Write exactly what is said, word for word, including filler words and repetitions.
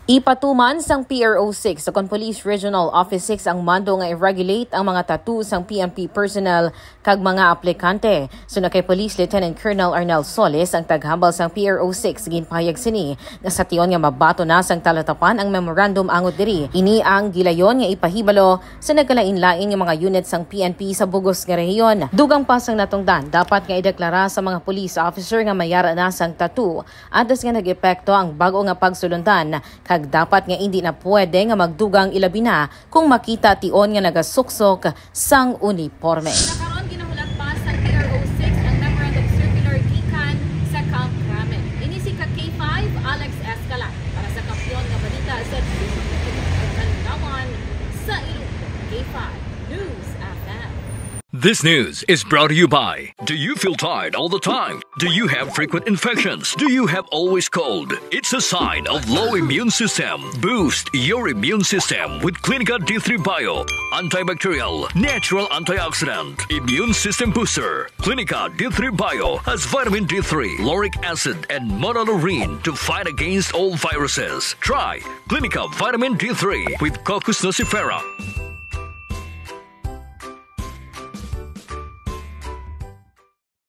Ipatuman sang P R O six, Sokon Police Regional Office six, ang mando nga i-regulate ang mga tattoo sang P N P personnel kag mga aplikante. Suno kay Police Lieutenant Colonel Arnel Solis, ang taghambal sang P R O six, ginpahayag sini nga sa tion nga mabaton na sang talatapan ang memorandum angot diri, ini ang gilayon nga ipahibalo sa nagkalain-lain nga mga unit sang P N P sa bugos nga rehiyon. Dugang pa sang natungdan, dapat nga ideklara sa mga police officer nga may ara na sang tattoo antes nga nag-epekto ang bag-o nga pagsulundan, kag dapat nga indi na pwede nga magdugang, ilabi na kung makita tion nga nagasuksok sang uniporme. Sa karon, ginahulat pa sa P R O six ang memorandum circular gikan sa Camp Ramen. Ini si ka K five, Alex Escala, para sa Kampiyon nga Balita sa T V Kalingawan sa Iloilo, K five News F M. This news is brought to you by: Do you feel tired all the time? Do you have frequent infections? Do you have always cold? It's a sign of low immune system. Boost your immune system with Clinica D three Bio, antibacterial, natural antioxidant, immune system booster. Clinica D three Bio has vitamin D three, lauric acid, and monolaurin to fight against all viruses. Try Clinica Vitamin D three with Cocos nucifera.